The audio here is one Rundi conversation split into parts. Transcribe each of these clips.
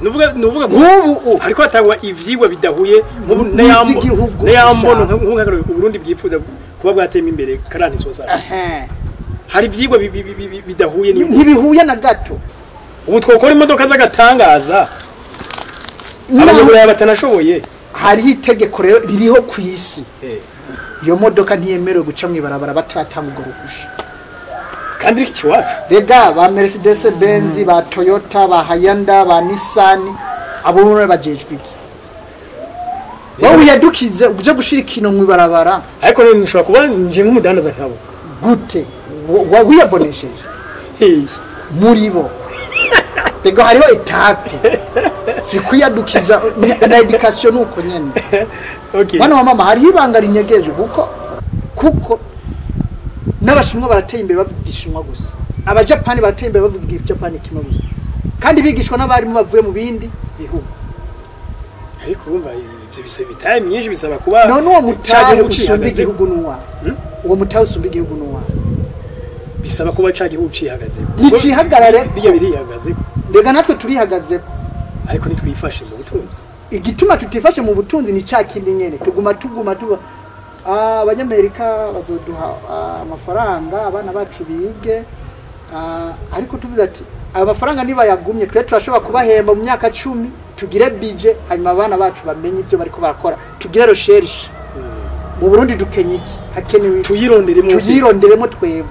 Nuvuga Nk'ubu hariko hatangwa ivyigwa bidahuye n'ayambono nk'uko Uburundi bwifuza kuba bwatema imbere karani sosa. Hari ivyigwa bidahuye ni ntibihuye na gato. Ubu twokora imodoka z'agatangaza abanyaburayi batanashoboye. Hariho itegeko rero ririho ku isi, iyo modoka ntiyemerewe guca mu ibarabara bataratanga urwo ruhusha. Kandi iri iwacu rega ba Mercedes Benz, ba Toyota, ba Hyundai, ba Nissan, abo bose bajejwe iki? Wowe uyadukize uje gushira ikintu mu ibarabara. Ariko rero nshobora kuba nje nk'umudandaza nkabo gute wiyabonesheje muri bo? Rega hariho etape, si kuyadukiza na education nuko nyene. Okay. Mwana wa mama, hariho ibanga rinyegeje kuko n'abashinwa barateye imbere bavuga igishinwa gusa, abajapani barateye imbere bavuga igijapani kimwe gusa, kandi bigishwa n'abarimu bavuye mu bindi bihugu. Ariko urumva ivyo bisaba imitahe myinshi, bisaba kuba none uwo mutahe usumba igihugu n'uwa uwo mutahe usumba igihugu n'uwa bisaba kuba ca gihugu cihagaze. Nicihagarare bijya birihagaze. Rega natwe turihagaze, ariko nitwifashe mu butunzi. Igituma tutifashe mu butunzi ni ca kindi nyene, tuguma tuba abanyamerika bazoduha amafaranga abana bacu bige, ariko tuvuze ati aba mafaranga nibayagumye twe turashobora kubahemba mu myaka 10, tugire budget, hanyuma abana bacu bamenye ibyo bariko barakora, tugire recherche. Mu Burundi dukenye iki? Hakenewe tuyironderemo twebwe.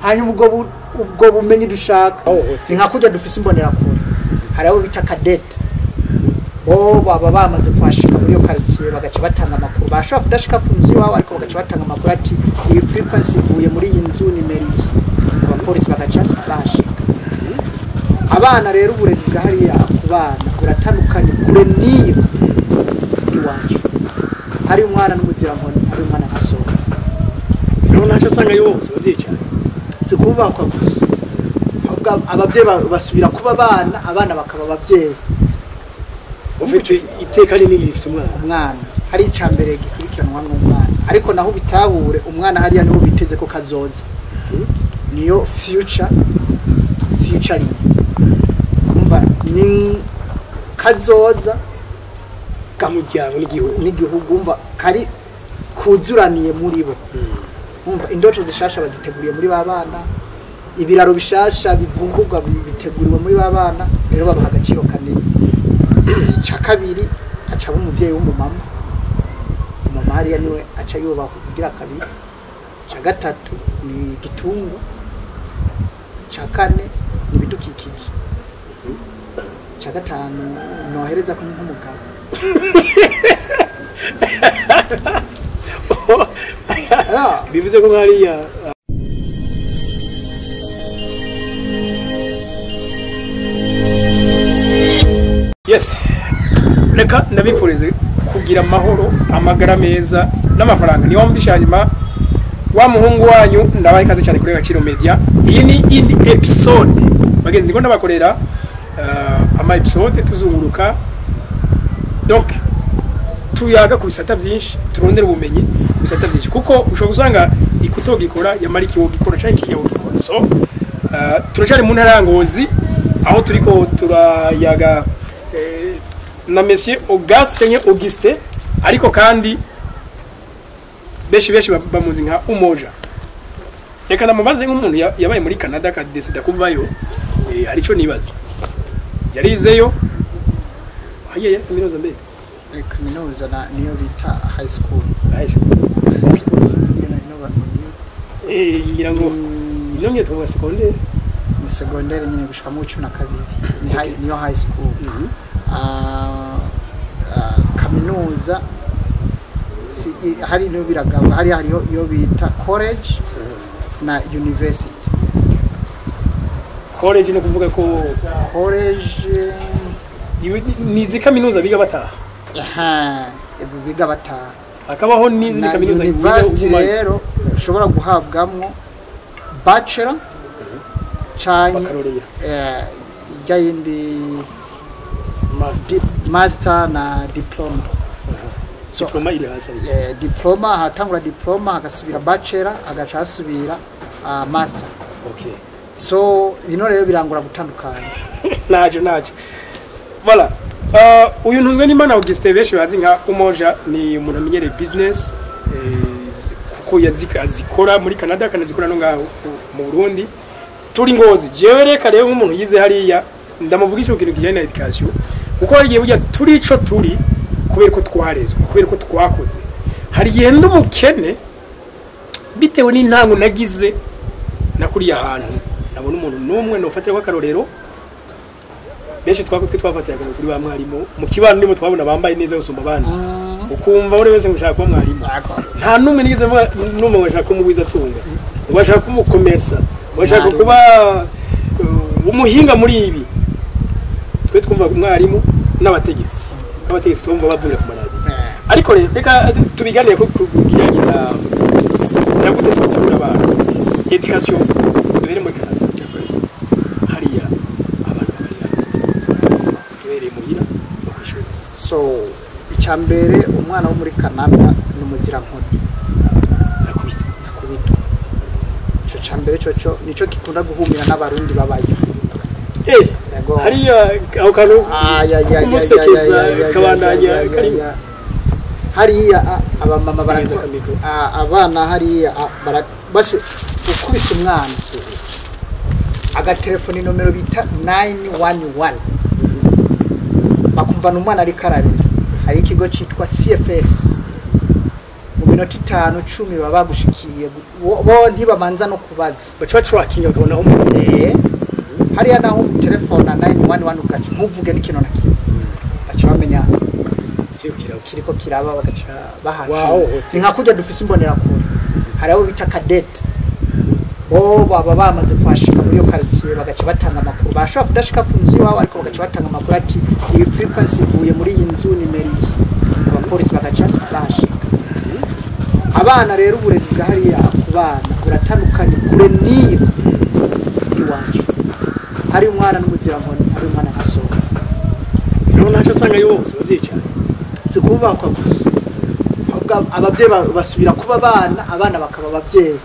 Hanyuma ubwo bumenyi dushaka ni nka kurya dufise imbonerakure, hari abo bita cadet, bo baba bamaze kwashika muri iyo quartier bagaca batanga amakuru, bashobora kudashika ku nzu iwawe ariko bagaca batanga amakuru ati iyi frequency ivuye muri iyi nzu nimero iyi, abapolisi bagaca bashika. Abana rero uburezi bwa hariya ku bana buratandukanye kure n'iyo iwacu. Hari umwana n'umuzirankoni, hari umwana nkasohoka. Rero ntaco asanga yose abavyeyi si kubakwa gusa, ahubwo abavyeyi basubira kuba abana, abana bakaba abavyeyi. Ufite iteka rinini rifite umwana. Hari icambere gikurikiranwa n'umwana, ariko naho bitahure umwana hariya niho biteze ko kazoza, niyo future umva ni kazoza kamuryango n'igihugu, umva kari kuzuraniye muri bo. Umva indoto zishasha baziteguriye muri babana, ibiraro bishasha bivumburwa biteguriwe muri babana, rero babaha agaciro kanini. Ica kabiri aca umuvyeyi w'umumama, umumama hariya niwe aca yubaka kugira kabiri. Ica gatatu ni igitungo, ica kane ni ibidukikije, ica gatanu nohereza ko nk'umugabo. Bivuze ko hariya yes, reka ndabifurize kugira amahoro, amagara meza n'amafaranga. Ni wa mudisha hanyuma wa muhungu wanyu, ndabaha ikaze cyane kuri Agaciro Media. Iyi ni indi episode bagenzi ndiko ndabakorera ama episode tuzunguruka, donc tuyaga ku bisata byinshi, turondera ubumenyi ku bisata byinshi, kuko ushobora gusanga ikutogikora yamara ikiwo gikora canke ikiyo gikora. So turacari mu ntara ya Ngozi aho turiko turayaga na Monsieur Auguste canke Auguste, ariko kandi benshi bamuzi nka Umoja. Reka ndamubaze nk'umuntu yabaye muri Canada akadesida kuvayo, hari ico nibaza. Yarizeyo hagiye kaminuza mbere? Kaminuza niyo bita high school. High school. High school sinzi ngena ino bantu. Ngira ngo ino ngiye tuvuga secondaire. Ni secondaire nyine gushika mu 12. Ni high, niyo high school. Kaminuza si hari niyo biragabo, hari hariho iyo bita college na university. College no kuvuga ko college nizi kaminuza biga bataha. Aha, biga bataha. Akabaho nizi kaminuza university rero ushobora guhabwamwo bachelor canke ijya yindi master na diploma. So, diploma iri hasi. Diploma hatangura diploma hagasubira bachelor agaca hasubira master. Okay. So ino rero birangura gutandukana. Naje. Voilà. Uyu Ntunzwe n'Imana Augustin, benshi bazi nka Umoja, ni umuntu amenyereye business, kuko azikora muri Canada, akanazikora no ngaho mu Burundi. Turi Ngozi. Jewe reka rero, nk'umuntu yize hariya, ndamuvugisha ku kintu kijyanye na education, kuko hari igihe burya turi ico turi kubera ko twarezwe, kubera ko twakoze. Hari igihe ndi umukene bitewe n'intango nagize nakuriye ahantu nabona umuntu n'umwe nofatira akarorero. Benshi twakutwe twafatira akarorero kuri ba mwarimu mu kibano, nibo twabona bambaye neza gusumba abandi, ukumva buri wese ngo ushaka kuba mwarimu. Nta n'umwe nigeze mvuga n'umwe ngo ashaka kuba umugwizatunga, ngo ashaka kuba umukomersa, ngo ashaka Mwarimu. kuba umuhinga muri ibi. Twe twumva umwarimu n'abategetsi, abategetsi twumva bavugira ku maradiyo. Ariko rero reka tubiganire ko ku bijyanye na gute twategura abantu, education. Duhere muri Canada, hariya abantu babarira duhereye muhira no kw'ishuri. So icya mbere, umwana wo muri Canada ni umuzirankoni. Akubitwa. Akubitwa. Ico ca mbere coco nico gikunda guhumira n'Abarundi babayo. Yego. Hariya aho kantu kumusekeza kabandanya karimo. Hariya abamama Karenza akamikoro. Abana hariya basi ukubise umwana agatelefona inomero bita 911, bakumva n'umwana ariko ararira. Hari ikigo citwa CFS, mu minota 5, 10 baba bagushikiye. Bo ntibamanza no kubaza. Baca batrackinga bakabona aho umuntu Hariya naho telefona 911 ugaca ntuvuge n'ikintu na kimwe, baca bamenya kirukira. Kiriko kiraba, bagaca bahakira. Wahohotewe. Ni nka kurya dufise imbonerakure, hari abo bita cadet, bo baba bamaze kuhashika muri iyo quartier, bagaca batanga amakuru. Bashobora kudashika ku nzu iwawe, ariko bagaca batanga amakuru ati iyi frequency ivuye muri iyi nzu nimero iyi, abapolisi bagaca bahashika. Abana rero, uburezi bwa hariya ku bana buratandukanye kure n'iyo iwacu. Hari umwana n'umuzirankoni, hari umwana ntasohoka. Rero ntaco asanga yose bavyicara. Si kubakwa gusa, ahubwo ababyeyi basubira kuba abana, abana bakaba ababyeyi.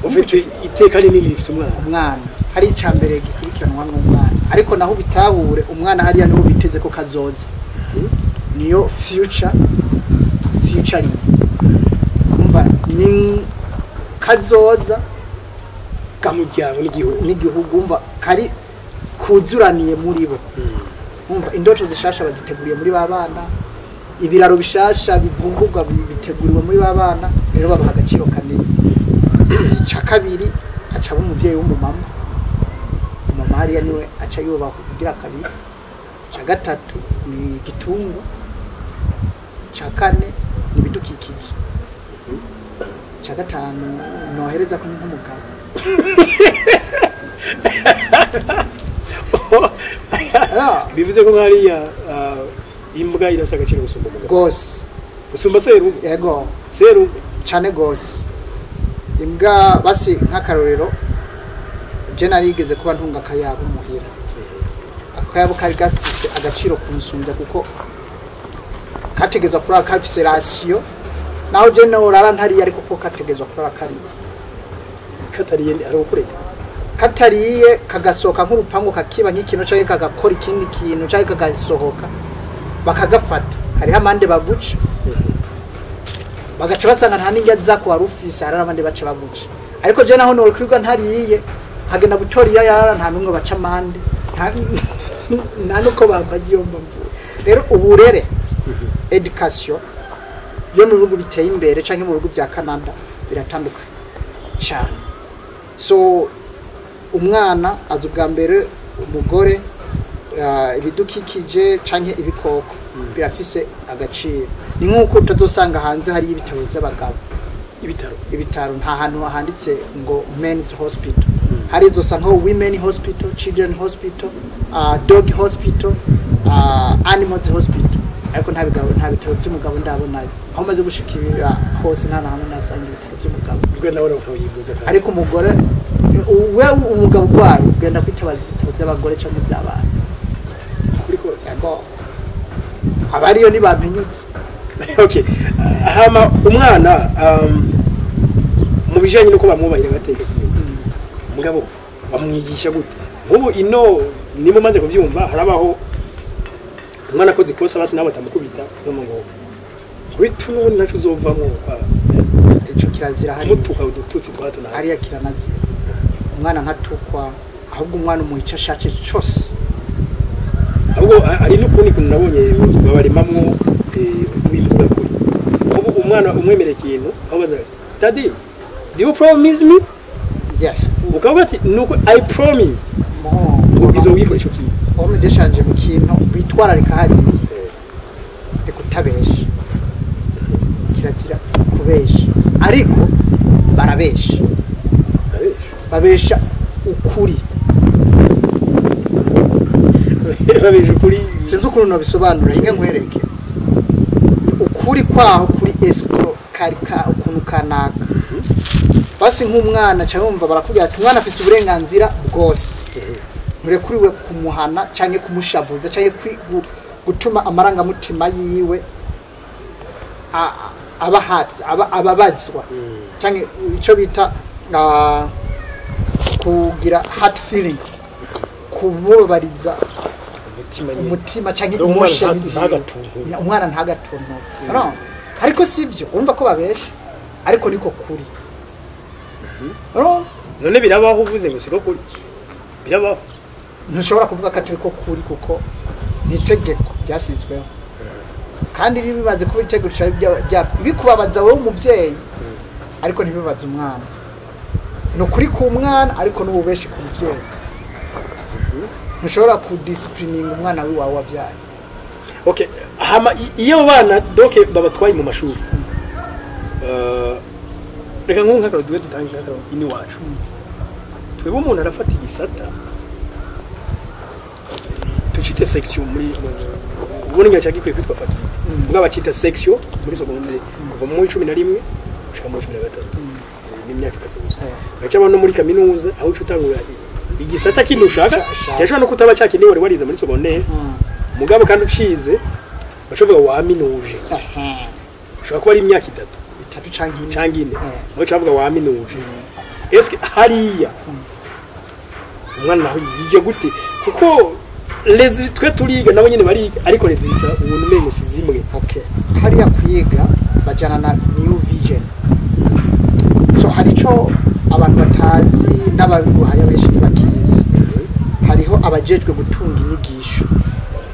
Ufite iteka rinini rifite umwana. Umwana hari icya mbere gikurikiranwa n'umwana, ariko naho bitahure umwana hariya niho biteze ko kazoza, niyo future futuring, umva, ni kazoza k'umuryango n'igihugu. N'igihugu, umva, kari kuzuraniye muri bo. Umva, indoto zishasha baziteguriye muri ba bana, ibiraro bishasha bivumburwa biteguriwe muri ba bana. Rero babaha agaciro kanini. Icya kabiri, aca aba umuvyeyi w'umumama. Umumama hariya niwe aca yubahwa kugira kabiri. Icya gatatu ni igitungwa. Icya kane ni ibidukikije. Icya gatanu nohereza ko ni nk'umugabo. Bivuze ko nk'hariya imbwa irasa agaciro gusumba umugabo? Gose. Gusumba serugo? Yego. Serugo? Cane gose. Imbwa basi, nk'akarorero, je narigeze kuba ntunga akayabo muhira. Akayabo kari gafise agaciro kunsumbya, kuko kategezwa kurara kafise ration, naho je norara ntariye, ariko ko kategezwa kurara kariye. Katariye ari ukureka? Katariye kagasohoka nk'urupangu, kakiba nk'ikintu canke kagakora ikindi kintu canke kagasohoka bakagafata, hariho amande baguca, bagaca basanga nta n'indya zako wari ufise. Hari abandi baca baguca, ariko je naho nokwirwa ntariye nkagenda gutora iyo yarara, nta n'umwe baca amande, nta nuko bambaza iyo mba mvuye. Rero uburere, education yo mu bihugu biteye imbere canke mu bihugu vya Canada biratandukanye cyane. So umwana aza ubwa mbere, umugore, ibidukikije canke ibikoko birafise agaciro. Ni nk'uko utazosanga hanze hariyo ibitaro by'abagabo. Ibitaro? Ibitaro, nta hantu handitse ngo men's hospital. Hari uzosangaho women hospital, children hospital, dog hospital, animals hospital, ariko nta bigabo, nta bitaro by'umugabo ndabonayo. Aho maze gushikira hose, nta na hamwe nasanga ibitaro by'umugabo. Ubwo nawe ntuyivuza kandi. Ariko umugore, we umugabo urwaye ugenda kwitabaza ibitaro by'abagore cyangwa iby'abana. Kuri kose. Yego, abariyo ntibampenyutse. Okay, hama umwana, mu bijanye nuko bamwubahira agateka kiwe, mugabo bamwigisha gute? Nk'ubu ino niba umaze kubyumva, harabaho Umwana akoze ikosa basi nawe batamukubita no ngo witu n'ubundi naco uzovamwo kwa Ico kirazira hariya. Mutuka udututsi twa hato na hato. Hariya kiranazira, umwana ntatukwa, ahubwo umwana umuha ico ashatse cose. Ahubwo hari n'ukundi kuntu nabonye babarimamwo imvuga kuri ubu umwana umwemerera ikintu, aho baza: "Daddy, do you promise me?" Yes. Ukavuga ati: "Nuko I promise." Ngo izogikora ico kintu. Homme d'échange mu kintu bitwararika hariya ni kutabesha. Kirazira kubesha, ariko barabesha. Barabesha. Babesha ukuri. Babesha ukuri. Sinzi ukuntu nabisobanura, hinga nkwereke ukuri kwaho kuri escroc kari ka ukuntu kanaka. Basi nk'umwana cyangwa wumva barakubwira ati umwana afise uburenganzira bwose, nturekuriwe kumuhana canke kumushavuza canke gutuma amarangamutima yiwe aba hatse, aba ababazwa, canke ico bita kugira hard feelings, kumubabariza umutima nyine. Umutima canke Donc umwana emotion ziwe. Ntagatunture. Umwana ntagatunture. No, ariko sivyo, urumva ko babesha ariko niko kuri. No. None birabaho, uvuze ngo siko kuri, birabaho? Ntushobora kuvuga ko atari ko kuri, kuko ni itegeko ryasizweho, kandi bimaze kuba itegeko bikubabaza wowe umuvyeyi, ariko ntibibaze umwana. Ni ukuri ku mwana, ariko n'ububeshi ku muvyeyi. Ntushobora kudisiplininga umwana wiwawe wabyaye. Okay, hama iyo bana donc babatwaye mu mashuri, reka nk'ubu nk'akarorero duhe, dutange nk'akarorero ini wacu. Twebwe umuntu arafata igisata tucite section muri ubundi ngira cyagikwiye kwitwa faculté, mbwa bacita section muri secondaire kuva mu 11 gushika mu 13, ni imyaka 3 gusa. Gaca no muri kaminuza aho uca utangura igisata kindi ushaka. Ushaka. Cyashobora no kutaba cyakindi wari warize muri secondaire, mugabo kandi ucize bacovuga waminuje. Ushobora kuba ari imyaka 3 3 canke 4. Canke 4. Baca bavuga waminuje. Eske hariya umwana naho yiga gute? Kuko les twe turiga, nabo nyene bariga, ariko résultats ubuntu umengo si zimwe. Okay, hariya kwiga bajana na new vision. So hari ico abantu batazi n'ababibuhaye benshi ntibakizi: hariho abajejwe gutunga inyigisho.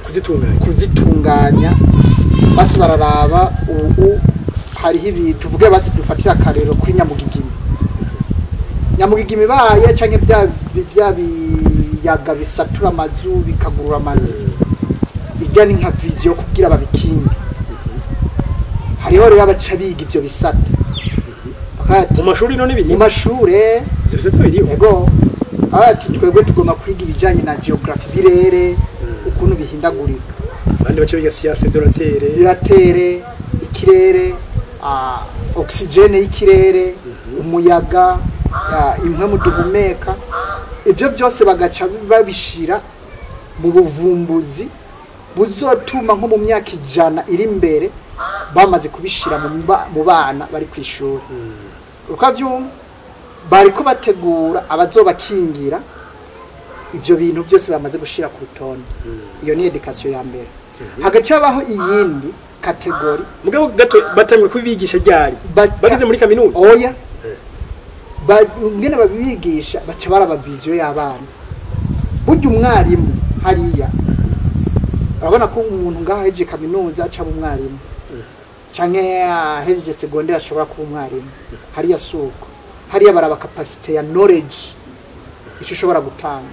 Kuzitunganya. Kuzitunganya. Basi bararaba ubu hariho ibi, tuvuge basi dufatira akarero kuri nyamugigima. Nyamugigima ibaye canke bya biyaga bisatura amazu, bikagurura amazu, ijya ni nka vision kugira babikinge. Hariho rero abaca biga ivyo bisata. Bakati Mu mashuri none mu biriho? Mashure. Ivyo bisata biriho? Yego. Ati twebwe tugomba kwiga ibijanye na geography, birere ukuntu bihindagurika. Abandi baca biga science de la terre. De la terre, ikirere, oxygène y'ikirere, umuyaga, impwemu duhumeka, ibyo byose bagaca babishira mu buvumbuzi buzotuma nko mu myaka 100 iri imbere bamaze kubishira mu bana bari ku ishuri. Ukavyumva, bariko bategura abazobakingira ivyo bintu byose bamaze gushira ku rutonde. Iyo ni éducation ya mbere. Hagaca habaho iyindi catégorie. Mugabo gato, batangiye kubigisha ryari? Bageze muri kaminuza? Oya. Ngene babibigisha, baca baraba vision y'abana. Burya umwarimu hariya, urabona ko umuntu ngaho ahejeje kaminuza aca aba umwarimu, canke ahejeje secondaire ashobora kuba umwarimu. Hariya suko. Hariya baraba capacité ya knowledge, ico ushobora gutanga.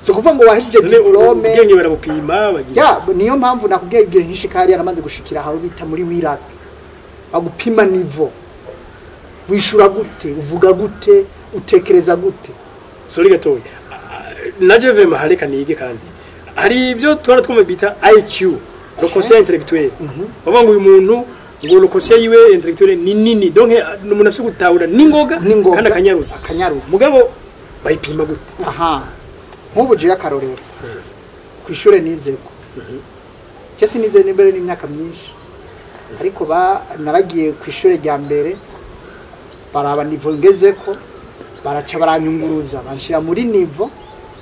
So kuvuga ngo wahejeje None diplôme ubwenge barabupima bagira? Ya, niyo mpamvu nakubwiye igihe nkishika hariya namaze gushikira aho bita muri WIRAC, bagupima niveau: wishura gute, uvuga gute, utekereza gute. Sorry gatoya, naje vraiment hareka nige, kandi hari ibyo twara twumva bita IQ, le quotient intellectuel. Bavuga ngo uyu muntu ngo le quotient yiwe intellectuel ni nini, donc ni umuntu afite gutahura n'ingoga. N'ingoga. Kandi akanyarutsa. Akanyarutsa. Mugabo bayipima gute? Aha, nk'ubu jewe akarorero ku ishure nizeko, je sinize n'imbere n'imyaka myinshi, ariko ba naragiye ku ishure rya mbere, baraba niveau ngezeko, baraca baranyunguruza banshira muri niveau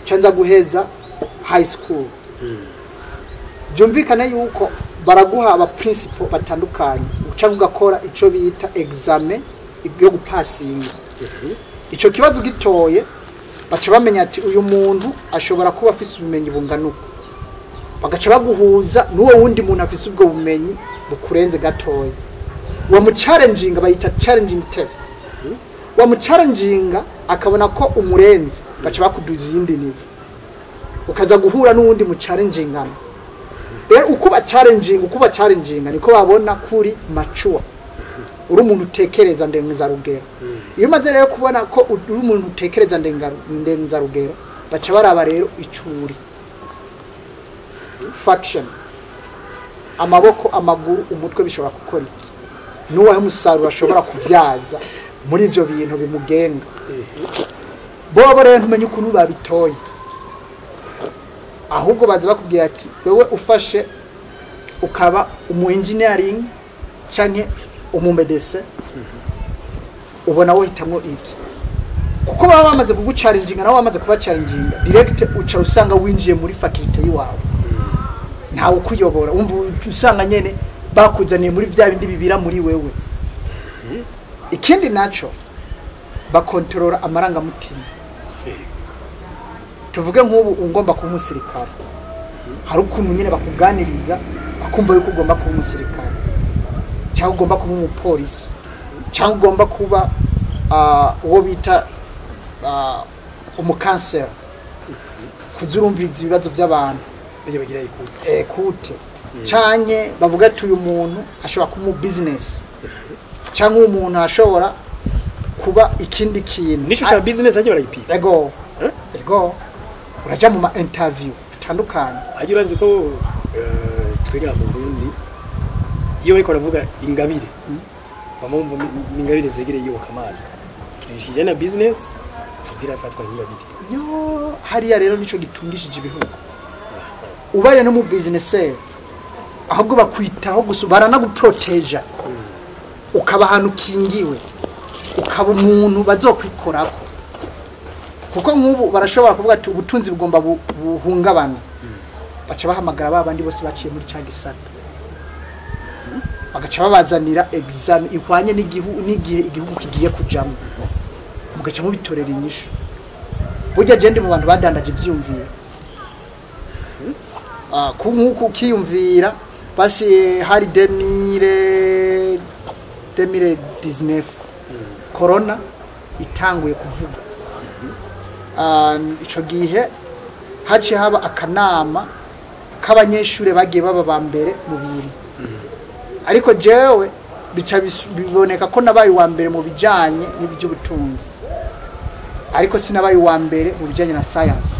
ca nza guheza high school. Byumvikane yuko baraguha aba principal batandukanye, cyangwa ugakora ico bita examen yo gupasinga. Ico kibazo gitoye, baca bamenya ati uyu muntu ashobora kuba afise ubumenyi bungana uko, bagaca baguhuza n'uwo wundi muntu afise ubwo bumenyi bukurenze gatoya. Uwo mu challenging bayita challenging test. Uwo mu challenging akabona ko umurenze, baca bakuduza iyindi niveau, ukaza guhura n'uwundi mu challenging. Rero uko ba challenging niko babona kuri mature, uri umuntu utekereza ndenzarugero. Iyo umaze rero kubona ko uri umuntu utekereza ndenzarugero, baca baraba rero icuri function, amaboko, amaguru, umutwe bishobora gukora iki, n'uwahe umusaruro ashobora kubyaza muri ibyo bintu bimugenga. Bobo rero ntumenye ukuntu babitoye, ahubwo baza bakubwira ati wewe ufashe ukaba umu engineering canke umu médecin, ubona wohitamwo iki? Kuko baba bamaze kuguchallenginga, nawe bamaze kubachallenginga direct, uca usanga winjiye muri faculté yiwawe, ntawe ukuyobora. Wumva usanga nyene bakuzaniye muri bya bindi bibira muri wewe. Ikindi naco, bakontorora amarangamutima. Tuvuge nk'ubu ungomba kuba umusirikare, hari ukuntu nyine bakuganiriza bakumva yuko ugomba kuba umusirikare, cyangwa ugomba kuba umupolisi, cyangwa ugomba kuba uwo bita umukanseri, kuza urumviriza ibibazo by'abantu. Bajya bagira écoute. Écoute, canke bavuga ati uyu muntu ashobora kuba mu business, cyangwa uyu muntu ashobora kuba ikindi kintu. Nico ca business ajya barayipima? Ego. Eh? Ego, uraja mu ma interview atandukanye. Ajya urazi ko twiga mu Burundi, iyo bariko baravuga ingabire, bamwe bumva ingabire zegereye iyobokamana, ikintu kijyanye na business kugira afatwa nk'ingabire. Yo, hariya rero nico gitungishije ibihugu. Ubaye no mu business, ahubwo bakwitaho gusa, baranaguproteja, ukaba ahantu ukingiwe, ukaba umuntu bazokwikorako. Kuko nk'ubu barashobora kuvuga ati ubutunzi bugomba buhungabana, baca bahamagara ba bandi bose baciye muri ca gisata, bagaca babazanira examen ihwanye n'igihe igihugu kigiye kujamo, mugaca mubitorera inyishu. Burya je ndi mu bantu badandaje ivyiyumviro. Ku nk'uku ukiyumvira basi hari 2019, corona itanguye kuvuga. Ico gihe haciye haba akanama k'abanyeshure bagiye baba ba mbere mu bintu, ariko jewe bica biboneka ko nabaye uwa mbere mu bijanye n'iby'ubutunzi, ariko sinabaye uwa mbere mu bijanye na science.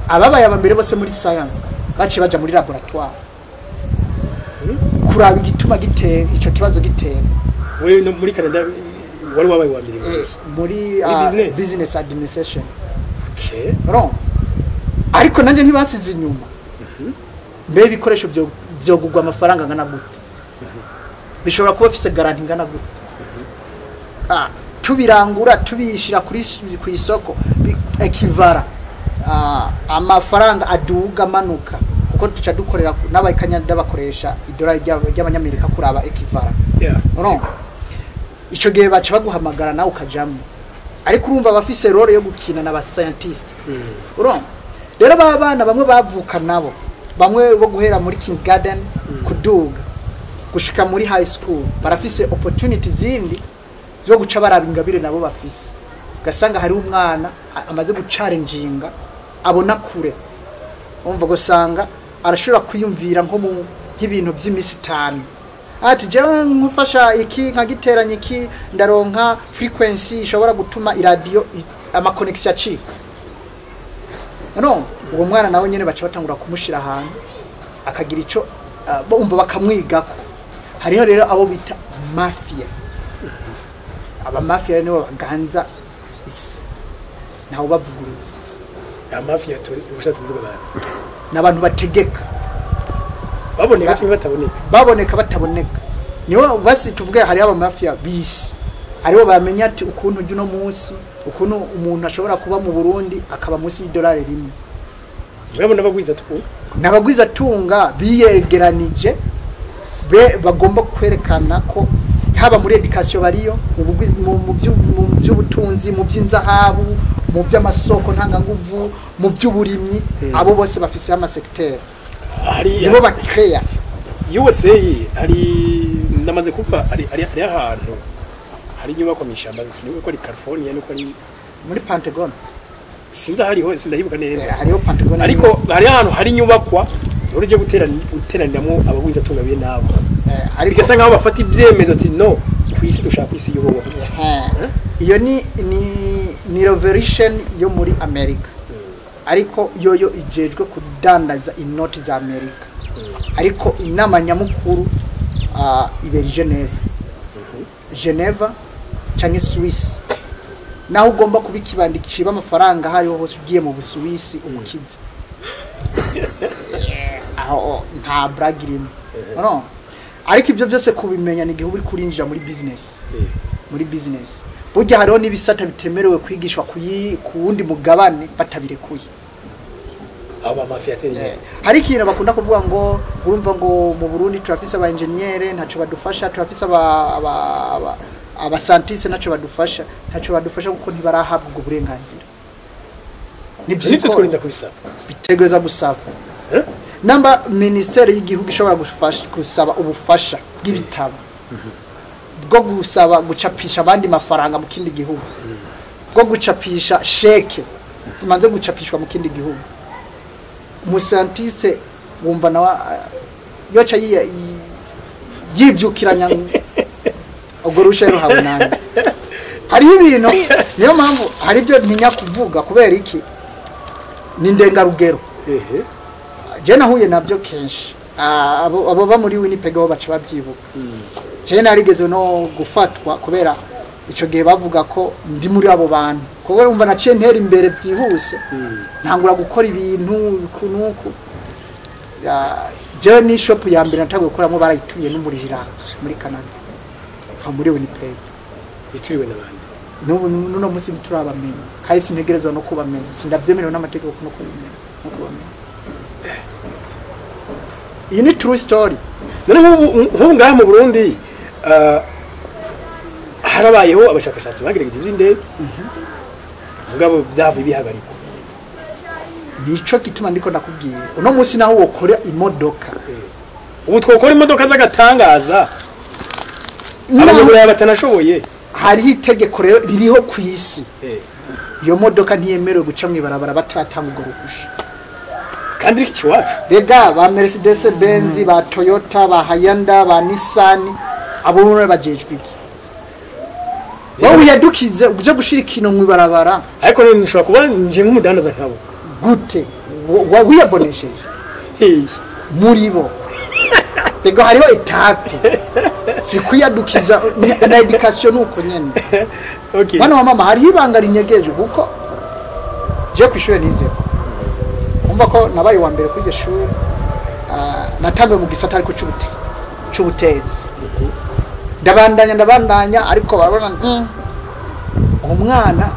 Ababaye aba mbere bose muri science baciye baja muri laboratoire kuraba igituma gitera ico kibazo gitera. Wewe no muri Canada wari wabaye wa mbere? Muri Muri business? Business administration. Okay. No. Ariko nanje ntibasize inyuma. Mbe ibikoresho byo byogugwa amafaranga angana gute, bishobora kuba bifise garantie ingana gute? Tubirangura, tubishira kuri ku isoko, ekivara amafaranga aduga amanuka, kuko tuca dukorera n'abakanyada bakoresha idolari ry'abanyamerika kuraba ekivara. Urumva ico gihe baca baguhamagara nawe ukajamwo, ariko urumva abafise role yo gukina n'aba scientist. Urumva rero ba bana bamwe bavuka nabo, bamwe bo guhera muri kindergarten kuduga gushika muri high school, barafise opportunity zindi zo guca baraba ingabire nabo bafise. Ugasanga hari umwana amaze guchallenginga, abona kure. Umva, gusanga arashobora kwiyumvira nko mu nk'ibintu by'imisi 5, ati jewe nkufasha iki, nkagiteranya iki, ndaronka frequency ishobora gutuma iradiyo amaconnexion acika. No uwo mwana nawe nyene baca batangura kumushira ahantu akagira ico bumva bakamwigako. Hariho rero abo bita mafia. Aba mafia rero nibo baganza isi, ntawe bavuguruza. Mafia ushatse kuvuga abantu? N'abantu bategeka. Baboneka cyangwa bataboneka? Baboneka, bataboneka. Nibo basi tuvuge hariho abamafia bisi, aribo bamenya ati ukuntu ujya uno munsi, ukuntu umuntu ashobora kuba mu Burundi akaba munsi y'idolari 1. Murabona bagwiza tuku. N'abagwizatunga biyegeranije bagomba kwerekana ko haba muri education bariyo, mu by'ubutunzi, mu by'inzahabu, mu by'amasoko ntanganguvu, mu by'uburimyi. Abo bose bafise amasecteur, hari nibo bakreya. USA hari, ndamaze kuba ari ahantu hari inyubako mu ishyamba, sinibuka ko ari California nuko ari muri Pentagon. Sinzi ahariho, sindahibuka neza. Hariho Pentagon. Ariko hari ahantu hari inyubakwa uje guteraniramo abagwizatunga be nabo, ariko bigasa nkaho bafata ibyemezo ati no ku isi dushaka ku isi iyobowe. Iyo ni revolution yo muri America, ariko yoyo ijejwe kudandaza inoti za Amerika, ariko inama nyamukuru ibera i Geneva, Geneva canke Swiss. Naho ugomba kuba ikibandi ciba amafaranga hariho hose, ugiye mu Busuwisi umukize aho nta brag irimo no. Ariko ivyo byose kubimenya ni igihe uba uriko urinjira muri business. Muri business burya hariho n'ibisata bitemerewe kwigishwa ku wundi mugabane batabirekuye. Abo mafia ateye. Hari ikintu bakunda kuvuga ngo urumva ngo mu Burundi turafise aba engineer ntaco badufasha, turafise aba scientiste ntaco badufasha. Ntaco badufasha kuko ntibarahabwa ubwo burenganzira. Nivyo. Nivyikora. Tworinda kubisaba. Bitegereza gusaba. Eh? Namba ministeri y'igihugu ishobora gusaba ubufasha bw'ibitabo, bwo gusaba gucapisha abandi mafaranga mu kindi gihugu, bwo gucapisha chèque zimanze gucapishwa mu kindi gihugu, umuscientiste wumva nawe yoca yivyukiranya ubwo rusha ruhawe nande? Hariho ibintu, niyo mpamvu hari ibyo ntinya kuvuga. Kubera iki? Ni ndengarugero. Je nahuye nabyo kenshi. Abo ba muri Winnipeg bo baca babyibuka. Je narigeze no gufatwa kubera ico gihe bavuga ko ndi muri abo bantu, kuko urumva naciye ntera imbere byihuse, ntangura gukora ibintu uku nuku. Jewe ni shop ya mbere natanguye gukoramo barayituye n'umuriro muri Canada, aho muri Winnipeg. Ituriwe n'abandi? N'ubu n'uno munsi ntiturabamenya, kandi sintegerezwa no kubamenya, sindavyemerewe n'amategeko no kubimenya no kubamenya. Iyi ni true story. None nk'ubu ngaha mu Burundi harabayeho abashakashatsi bagerageje iby'indege, mugabo byavuye bihagarikwa. Nico gituma ndiko ndakubwira uno munsi naho wokora imodoka. Ubu twokora imodoka z'agatangaza abanyaburaya batanashoboye. Hariho itegeko rero ririho ku isi: iyo modoka ntiyemerewe guca mw'ibarabara bataratanga urwo ruhusha. Kandi ariko ikiwacu. Rega ba Mercedes Benz, ba Toyota, ba Hyundai, ba Nissan, abo bose bajejwe iki? Wowe uyadukize uje gushira ikintu mw'ibarabara. Ariko rero nshobora kuba nje nk'umudandaza nkabo. Gute? Wiyabonesheje Hey. muri bo? Rega hariho étape, si kwiyadukiza na education nuko nyene. Mwana wa mama, hariho ibanga rinyegeje, kuko je kw'ishure nizeko umva ko nabaye uwa mbere kuri iryo shuri. Natanguye mu gisata ariko c'ubutetsi, ndabandanya ndabandanya, ariko barabona uwo mwana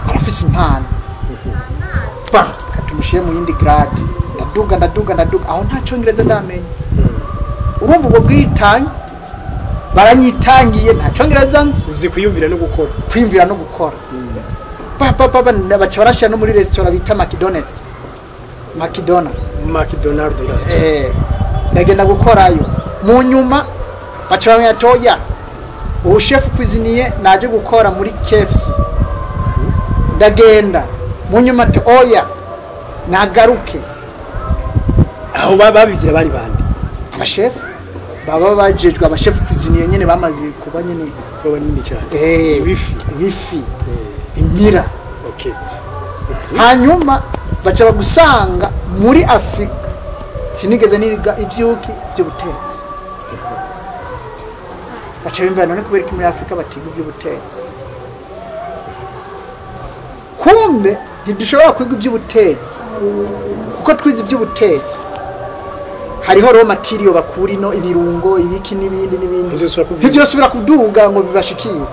arafise impano, ba katumushyire mu yindi grade. Ndaduga ndaduga ndaduga, aho nta cyongereza ndamenya. Urumva ubwo bwitange baranyitangiye, nta cyongereza nzi. Uzi kwiyumvira no gukora. Kwiyumvira no gukora. Pa pa pa pa, baca barashyira no muri resitora bita McDonald, McDonald. McDonald. Ndagenda gukorayo, mu nyuma baca bamenya toya ubu chef cuisinier naje gukora muri KFC. Ndagenda, mu nyuma ati oya, nagaruke. Aho babigira bari bande? Abashefu baba bajejwe, abashefu cuisinier nyene bamaze kuba nyene. Kuba nini cyane. Ibifi. Ibifi imira. Hanyuma baca bagusanga muri Afurika sinigeze niga ivyuki vy'ubutetsi, baca bimvira none kubera iki muri Afurika batiga ivy'ubutetsi? Kumbe ntidushobora kwiga ivy'ubutetsi kuko twize ivy'ubutetsi hariho raw material bakura ino, ibirungo, ibiki n'ibindi n'ibindi. Ntizosubira kuvyuka. Ntivyosubira kuduga ngo bibashikire.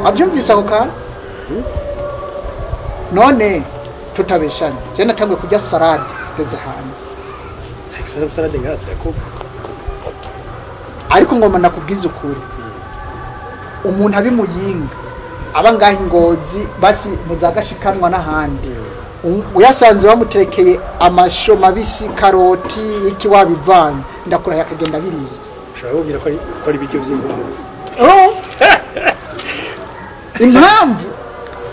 Avyumvise ako kantu? None tutabeshanye, je natanguye kurya salade. Heza hanze. Salade ngaha zirakorwa. Ariko ngoma nakubwiza ukuri, umuntu abimuyinga aba ngaha Ingozi basi muzagashikanwa n'ahandi, uyasanze bamuterekeye amasho mabisi, karoti, iki wabivanze, ndakura yakagenda biriye. Ushobora kubwira ko ari ibiryo by'ingufu. Oh! Impamvu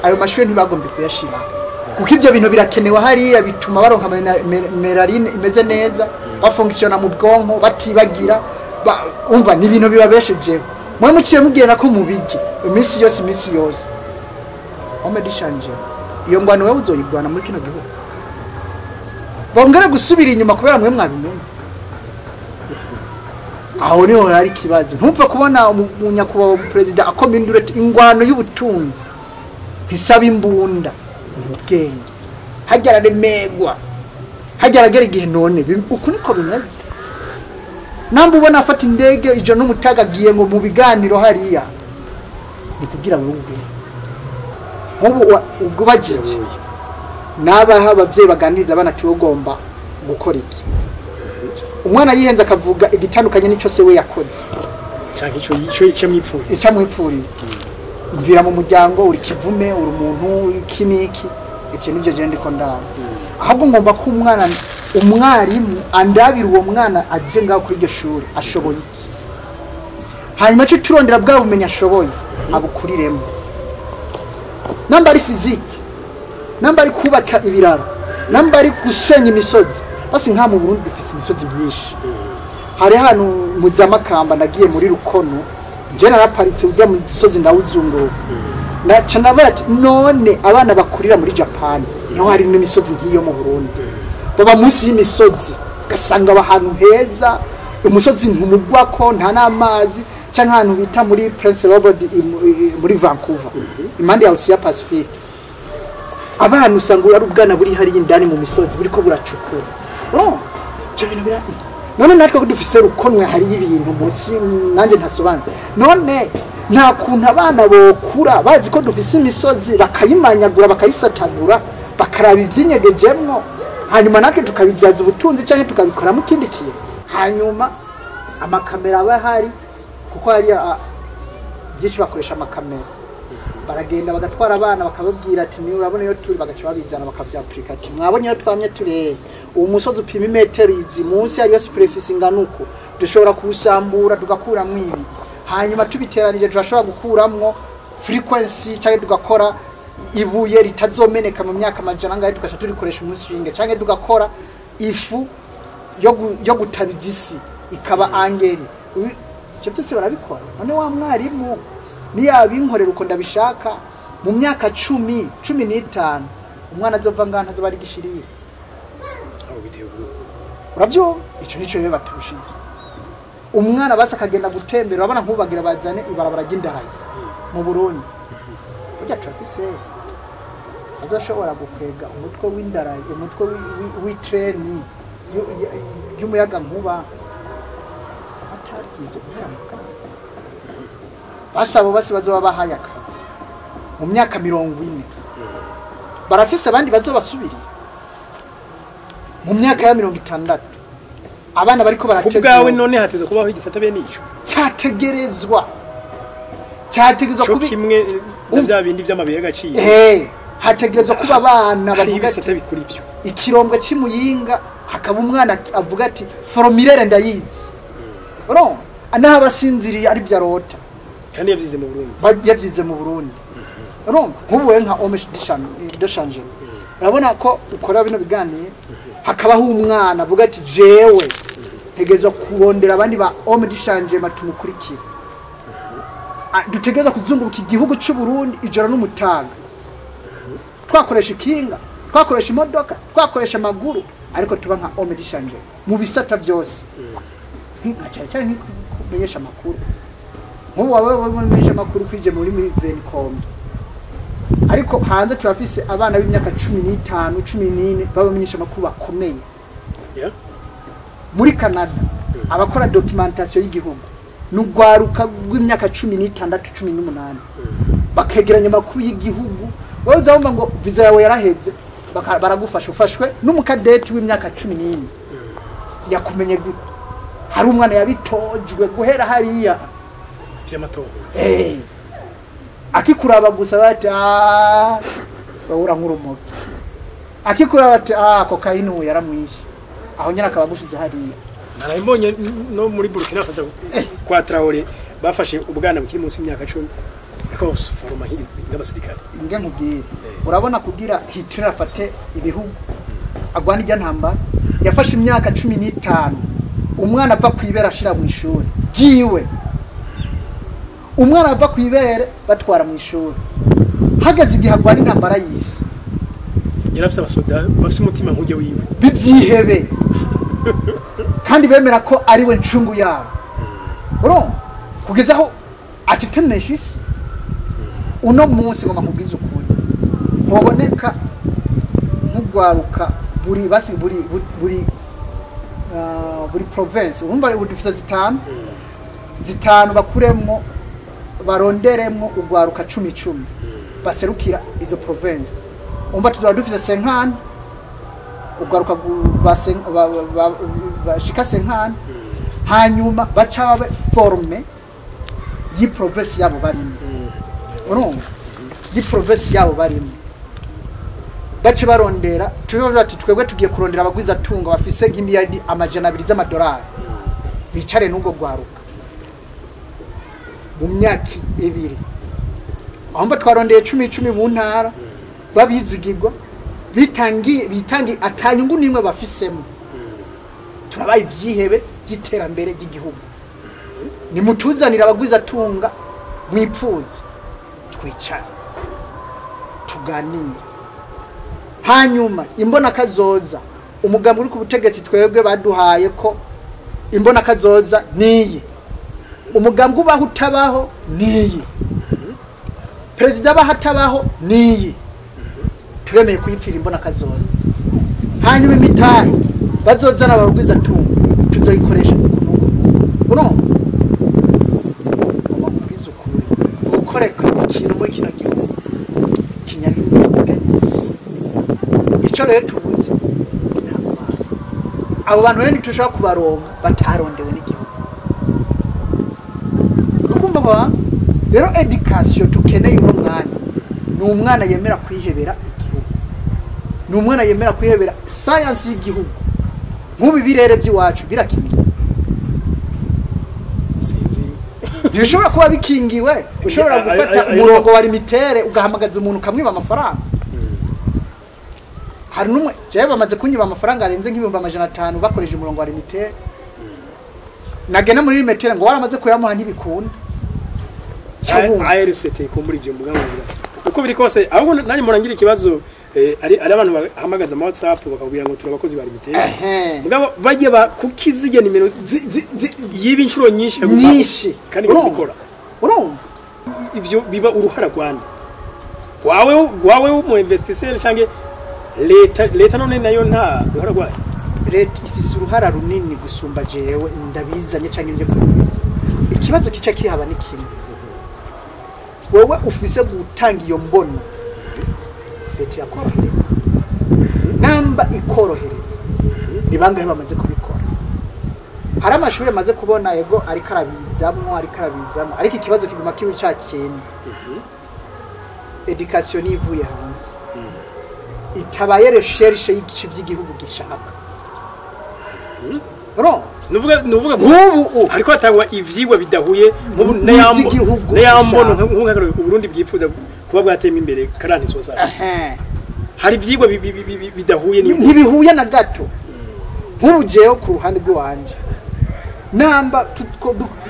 ayo mashuri ntibagombye kuyashira, kuko ibyo bintu birakenewe hariya, bituma baronka mélanine imeze neza, bafonctionna mu bwonko, batibagira, umva ni ibintu bibabeshejeho. Mwe muciye mugenda ko mubirye iminsi yose, iminsi yose. Homme du changement, iyo ngwano wewe uzoyigwana muri kino gihugu, bongere gusubira inyuma kubera mwe mwabimenye. Aho niho hari ikibazo. Ntupfa kubona umunyakubahwa perezida akoma induru ati ingwano y'ubutunzi ntisaba imbunda, mu bwenge hajya araremegwa, hajya aragera igihe. None uku niko bimeze. Namba ubona afata indege ijoro n'umutaga agiye ngo mu biganiro hariya, ni kugira wumve nk'ubu ubwo ubajije nabaha abavyeyi baganiriza abana ati ugomba gukora iki, umwana yihenze akavuga igitandukanye n'ico se we yakoze Canke ico mwipfuriza. Icyo amwipfuriye, mvira mu muryango, uri kivume, uri umuntu iki n'iki. Ibyo nibyo je ndiko ndaba. Ahubwo ngomba ko umwana, umwarimu andabira uwo mwana aje ngaho kuri iryo shuri ashoboye iki, hanyuma cyo turondera bwa bumenyi ashoboye abukuriremo, namba ari physique, namba ari kubaka ibiraro, namba ari gusenya imisozi. Basi nka mu Burundi dufise imisozi myinshi. Hari hano mu Zamakamba, nagiye muri Rukono, je naraparitse ujya mu gisozi ndawuzunguruka, naca ndavuga ati none abana bakurira muri Japan, niho hari n'imisozi nk'iyo mu Burundi, baba munsi y'imisozi, ugasanga aba ahantu heza, umusozi ntumugwako, nta n'amazi, canke ahantu bita muri Prince Robert muri Vancouver, impande ya Ocean Pacific, abana usanga ari ubwana buri hariya indani mu misozi buriko buracukura. No ivyo bintu none natwe ko dufise Rukonwe, hariyo ibintu munsi nanjye ntasobanura. None nta kuntu abana bokura bazi ko dufise imisozi, bakayimanyagura, bakayisatagura, bakaraba ibyinyegejemwo, hanyuma natwe tukabibyaza ubutunzi cyangwa tukabikoramo ikindi kintu? Hanyuma amakamera aba ahari, kuko hari byinshi bakoresha amakamera, baragenda bagatwara abana bakababwira ati niba urabona iyo turi, bagaca babizana bakavyapurika ati mwabonye iyo twamye turi, uwo musozi upima imetero izi, munsi hariyo superficie ingana uko, dushobora kuwusambura tugakuramwo ibi, hanyuma tubiteranije turashobora gukuramwo frequency cyangwa tugakora ibuye ritazomeneka mu myaka amajana angahe, tugaca turikoresha umunsi ringe, cyangwa tugakora ifu yo gutabiza isi ikaba engrais. Ivyo byose barabikora. None wa mwarimu niyabinkorera uko ndabishaka, mu myaka 10, 15, umwana azova ngaha ntazoba ari gishirira. Aho biteye ubwoba. Uravyumva, ico nico rero baturushije. Umwana basi akagenda gutembera, urabona nk'ubu bagira bazane ibarabara ry'indarayi mu Burundi. Burya turafise azoshobora gukwega umutwe w'indarayi, umutwe w'itreni y'umuyagankuba ataryize guhera mu bwana? Basi abo basi bazoba bahaye akazi mu myaka 40, barafise abandi bazobasubirira mu myaka ya 60, abana bariko Ku bwawe barategura. None hateze kubaho igisata bene ico? Cyategerezwa Co kubi kimwe na bya bindi by'amabuye y'agaciro. Hategerezwa kuba abana Hari bavuga ibisata ati bikora ivyo. Ikirombwe c'Imuyinga hakaba umwana avuga ati formulaire ndayizi, urumva naho abasinziriye ari byo arota. Kandi yavyize mu Burundi. Yavyize mu Burundi. Urumva nk'ubu wewe nka homme du changement, urabona ko ukora bino biganiro, hakabaho umwana avuga ati jewe ntegerezwa kurondera abandi ba homme du changement tumukurikira. Dutegereza kuzunguruka igihugu cy'u Burundi ijoro n'umutaga, twakoresha ikinga, twakoresha imodoka, twakoresha amaguru, ariko tuba nka homme du changement mu bisata byose, nka cyane cyane nk'ukumenyesha amakuru. Nk'ubu wawe umenyesha amakuru kwije muri Venicom, ariko hanze turafise abana b'imyaka 15, 14 babamenyesha amakuru bakomeye. Muri Canada abakora documentation y'igihugu n'urwaruka rw'imyaka 16, 18, bakegeranya amakuru y'igihugu. Wowe uzabumva ngo visa yawe yaraheze. Baragufasha, ufashwe n'umukadeti w'imyaka 14, yakumenye gute? Hari umwana yabitojwe guhera hariya vy'amatohoza. Akikuraba gusa bati: "Ah, bahura nk'urumogi." Akikuraba ati: "Ah, kokayine ubu yaramwishe." Aho nyine akaba agushize hariya. Naraye mbonye no muri Burkina Faso kwa Traoré bafashe ubwana bukiri munsi y'imyaka 10, ariko baforoma nk'abasirikare. Nge nkubwire, urabona kugira Hitler afate ibihugu, agwana ijya ntambara, yafashe imyaka 15. Umwana ava ku ibere ashira mu ishuri ryiwe, umwana ava ku ibere batwara mu ishuri, hageze igihe agwana intambara y'isi. Yari afise abasoda bafise umutima nk'ujya wiwe. Bibyihebe kandi bemera ko ari we ncungu yabo, urumva, kugeza aho atetemesha isi. Uno munsi ngomba nkubwize ukuri, ntuboneka nk'ugwaruka buri basi buri province, urumva ubu dufise zitanu, zitanu, bakuremwo, baronderemwo ugwaruka cumi cumi baserukira izo province. Umva, tuzaba dufise 50, ugaruka bashika 50, hanyuma baca babe forme y'iprovince yabo barimo, urumva, y'iprovince yabo barimo. Bace barondera, tubibaza bati: "Twebwe tugiye kurondera abagwizatunga bafise nk'imiliyardi 200 z'amadolari, bicare n'ubwo gwaruka mu myaka 2." Aho mba twarondeye cumi cumi mu ntara, babizigirwa, bitangiye, bitangiye atanyungu nimwe bafisemo. Turabaye ivyihebe by'iterambere ry'igihugu, nimutuzanira abagwizatunga mwipfuza, twicare tuganire. Hanyuma imbona kazoza, umugambi uri ku butegetsi, twebwe baduhaye ko imbona kazoza niyi, umugambi ubaho utabaho niyi, perezida abaho atabaho niyi, turemeye kuyipfira imbona kazoza. Hanyuma imitahe bazozana abagwizatunga tuzoyikoresha uku n'uku n'uku. Urumva, ngomba ukuri, gukoreka ikintu muri kino gihugu kinyanyuganiza. Icyo rero tubuze ni abo bantu. Abo bantu rero ntitushobora kubaronka batarondewe n'igihugu. Ukumva, abo bantu rero, éducation tukeneye uno mwanya ni umwana yemera kwihebera igihugu, ni umwana yemera kwihebera science y'igihugu. Nk'ubu ibirere by'iwacu birakingiwe? Sinzi. Ntibishobora kuba bikingiwe. Ushobora gufata umurongo wa Lumitel, ugahamagaza umuntu, ukamwiba amafaranga. Hari n'umwe jewe bamaze kunyiba amafaranga arenze nk'ibihumbi 500 bakoresheje umurongo wa Lumitel. Nagena muri Lumitel ngo waramaze kuyamuha, ntibikunda. Ca wumva. ARCT kumbura ivyo mbuga ngira uko biri kose. Ahubwo nanjye murangira ikibazo, ari abantu bahamagaza ama WhatsApp bakabwira ngo turi abakozi ba Lumitel, mugabo bajye ba kukizijya nimero yiba inshuro nyinshi ikagumaho. Nyinshi. Kandi Urumva? ikabikora. Urumva. Ivyo biba uruhara rwande rwawe w'umu investisseur canke leta? Leta none nayo nta ruhara rwayo? Leta ifise uruhara runini gusumba jewe ndabizanye canke nje kubiza. Ikibazo kica kihaba ni kimwe: wowe ufise gutanga iyo mbono, leta irakorohereza. Namba ikorohereza, ni bangahe bamaze kubikora? Hari amashuri amaze kubona, yego, ariko arabizamwo, ariko arabizamwo, ariko ikibazo kiguma kiba ca kintu: éducation nivuye hanze itabaye recherche y'igice vy'igihugu gishaka. No. Nuvuga nk'ubu hariko hatangwa ivyigwa bidahuye n'ivy'igihugu n'ayambono gishaka. Nk'ubu Burundi bwifuza kuba bwatema imbere karani sosa, hari ivyigwa bidahuye n'iyo. Ntibihuye na gato. Nk'ubu jewe ku ruhande rw'iwanje, namba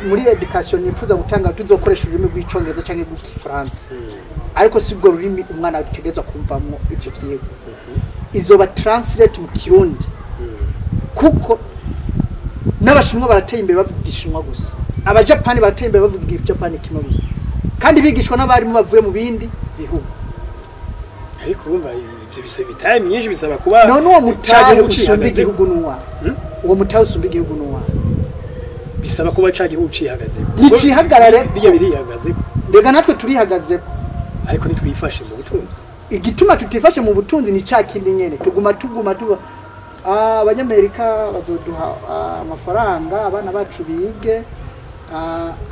muri éducation nifuza gutanga tuzokoresha ururimi rw'Icongereza canke rw'Igifaransa, ariko si bwo rurimi umwana ategerezwa kumvamwo ivyo vyigwa. Izoba translate mu Kirundi, kuko n'Abashinwa barateye imbere bavuga Igishinwa gusa, Abajapani barateye imbere bavuga Igijapani kimwe gusa, kandi bigishwa n'abarimu bavuye mu bindi bihugu. Ariko urumva ivyo bisaba imitahe myinshi, bisaba kuba None uwo ca mutahe gihugu usumba cihagazeho. igihugu n'uwawe? Uwo mutahe usumba igihugu n'uwawe? Bisaba kuba ca gihugu cihagazeho. Nicihagarare. Bijya birihagazeho. Rega natwe turihagazeko. Ariko ntitwifashe mu butunzi. Igituma tutifashe mu butunzi ni ca kindi nyene, tuguma tuba abanyamerika bazoduha amafaranga, abana bacu bige,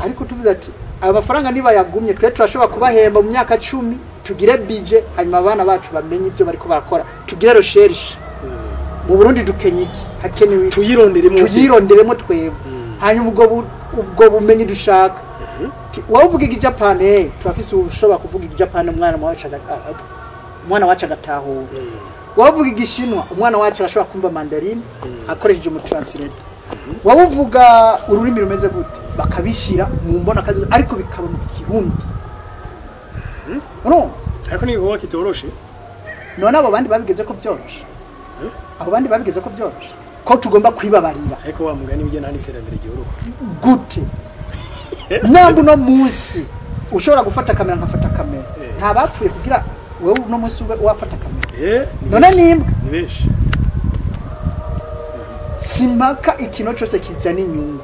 ariko tuvuze ati aya mafaranga nibayagumye twe turashobora kubahemba mu myaka 10, tugire budget, hanyuma abana bacu bamenye ibyo bariko barakora, tugire recherche. Mu Burundi dukenye iki, hakenewe tuyironderemo twebwe, hanyuma ubwo bumenyi dushaka. Wowe uvuga igijapani, turafise ushobora kuvuga igijapani, umwana wacu agatahura. Wowe uvuga igishinwa, umwana wacu arashobora kumva mandarine akoresheje mu translator. Wowe uvuga ururimi rumeze gute, bakabishira mu mbona kazi, ariko bikaba mu Kirundi. No, ariko ni wowe kitoroshe. None abo bandi babigeze ko byoroshe? Abo bandi babigeze ko byoroshe, ko tugomba kwibabarira. Ariko wa mugani bijya nta iterambere gihuruka gute? Nambu no munsi ushobora gufata kamera nkafata kamera, nta bapfuye kugira wewe no munsi wafata kamera. None nimbwa ni benshi. Simaka ikintu cyose kizana inyungu,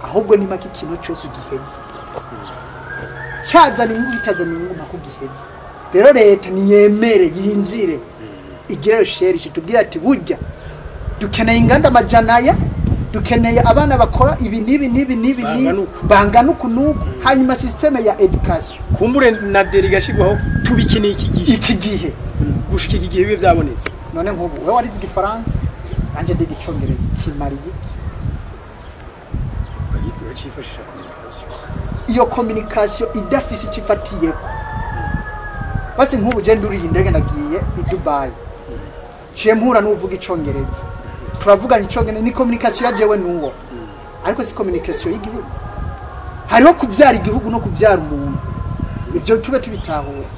ahubwo nimaka ikintu cyose ugiheze. Cyazana inyungu kitazana inyungu mpaka ugiheze. Rero leta niyemere yinjire igire recherche, tubwire ati burya dukeneye inganda amajana, dukeneye abana bakora ibi nibi nibi nibi bangana uku nuku, hanyuma systeme ya education kumbure na derigashigwaho tubikeneye iki gihe gushika iki gihe bibe byabonetse. None nkubu wewe warize igifaransa nanje ndi icongereza, kimariye bagikura cifashisha communication. Iyo communication idafise ikifatiyeko. Basi nkubu je nduriye indege nagiye i Dubai, ciye mpura n'uvuga icongereza, turavugana icongereza, ni communication ya jewe nuwo, ariko si communication y'igihugu. Hariho kuvyara igihugu no kuvyara umuntu, ivyo tube tubitahura.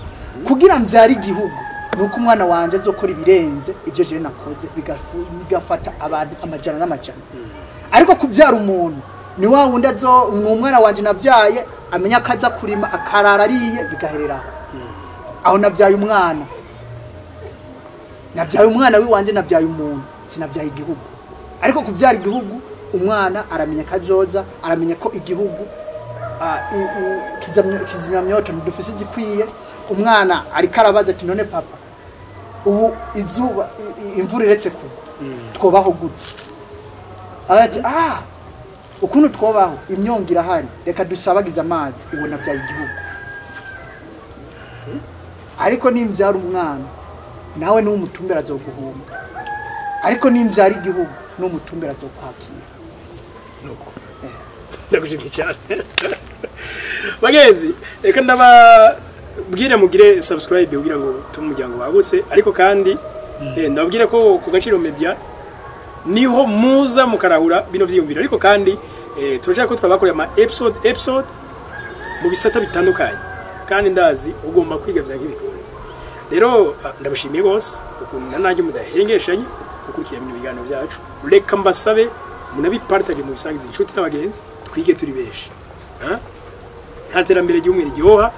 Kugira mvyara igihugu nuko umwana wanje azokora ibirenze ivyo je nakoze, bigafata abantu amajana n'amajana. Ariko kuvyara umuntu ni wa wundi azo umwana wanje navyaye amenya akaza kurima akarara ariye bigaherera aho. Navyaye umwana, navyaye umwana wiwanje, navyaye umuntu, sinavyaye igihugu. Ariko kuvyara igihugu umwana aramenya kazoza, aramenya ko igihugu kizimyamyoto dufise zikwiye. Umwana ariko arabaza ati none papa ubu izuba imvura iretse kugwa twobaho gute? Ati ukuntu twobaho imyongo irahari, reka dusabagize amazi, ubona bya igihugu. Ariko nimbyara umwana nawe n'umutumbera azoguhunga, ariko nimbyara igihugu n'umutumbera azokwakira. Nuko ndagushimiye cyane bagenzi, reka ndababwire mugire subscribe kugira ngo tumuryango wagutse, ariko kandi ndababwire ko ku Gaciro Media niho muza mukarahura bino vyiyumviro. Ariko kandi turashaka ko twabakorera ama episode mu bisata bitandukanye, kandi ndazi ugomba kwiga vya nkibikunze. Rero ndabashimiye gose ukuntu nanjye mudahengeshanye gukurikira bino biganiro byacu. Reka mbasabe munabipartage mu bisangiza inshuti n'abagenzi, twige turi benshi. Nta terambere ry'umwe ryoha,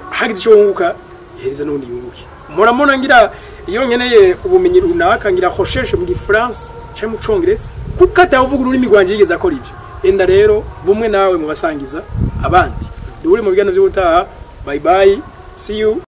hagize ico wunguka ihereza n'undi yunguke. Muramona ngira iyo nkeneye ubumenyi runaka ngira recherche mu Gifaransa cyangwa mu Congereza, kuko atavuga ururimi rwanje yigeze akora ibyo. Enda rero bumwe nawe mu basangiza abandi. Duhure mu biganiro by'ubutaha. Bye bye, see you.